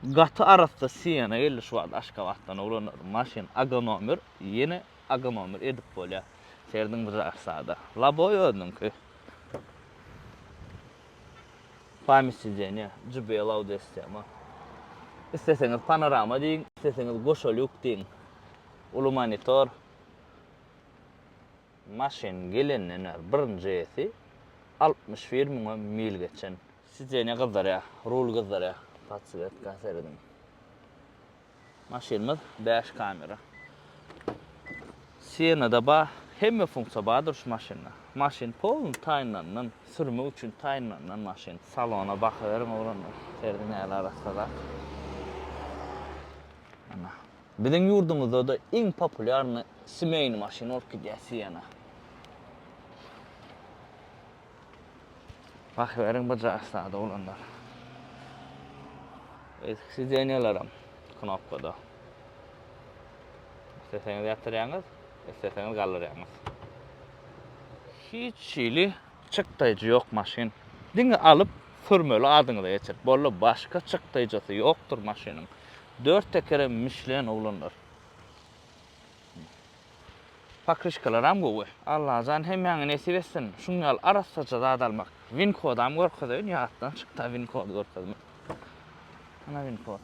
Gaty arassa Siena geldi şu wagt Aşgabatdan oglanlar. Maşyn aga nomer, ýene aga nomer edip bolýar. Serediň bu jarsada. Laboý özüniňki. Pamять sidenýa, JBL audio sistema. Isleseňiz panorama diýiň, isleseňiz goşa lýuk diýiň. Uly monitor. Maşyn gelenden bäri birinji eýesi 61 müňe mil geçen. Sidenýa gyzdyrýar, rul gyzdyrýar. Podswetka serediň. Maşynymyz 5 kamera. Sienada bar, hemme funksiýa bardyr şu maşynda. Maşyn polny taýynlanylan, sürmek üçin taýynlanylan maşyn. Salona bakyberiň oglanlar. Serediň nähili arassa zat. Ana. Biziň ýurdumyzda-da iň populýarny semeýny maşyn bolup gidýär Siena. Bakyberiň bu jasada oglanlar. Eski sidenýalaram knopkada. Isleseňiz ýatyrýaňyz, isleseňiz galdyrýaňyz. Hiç hili çykdaýjy ýok maşyn. Diňe alyp sürmeli adyňyza geçirip. Boldy, başga çykdaýjysy ýokdur maşynyň. Dört tekerem Michelin oglanlar. Pokryşkalaram gowy. Allajan hemmäňe nesip etsin şuň ýaly arassaja zat almak. Win kodam görkezeýin ýatdan çykda win kody görkezmek. Ana win kod.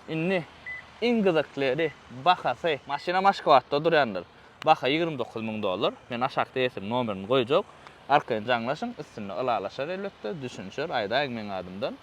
Indi iň gyzykly ýeri bahasy. Maşynam Aşgabatda durýandyr. Baha 29 müň dollar. Men aşakda eýesiniň nomerini goýjak. Arkaýyn jaňlaşyň, üstünde ylalaşar elbetde, düşünişer, aýdaýyň meň adymdan.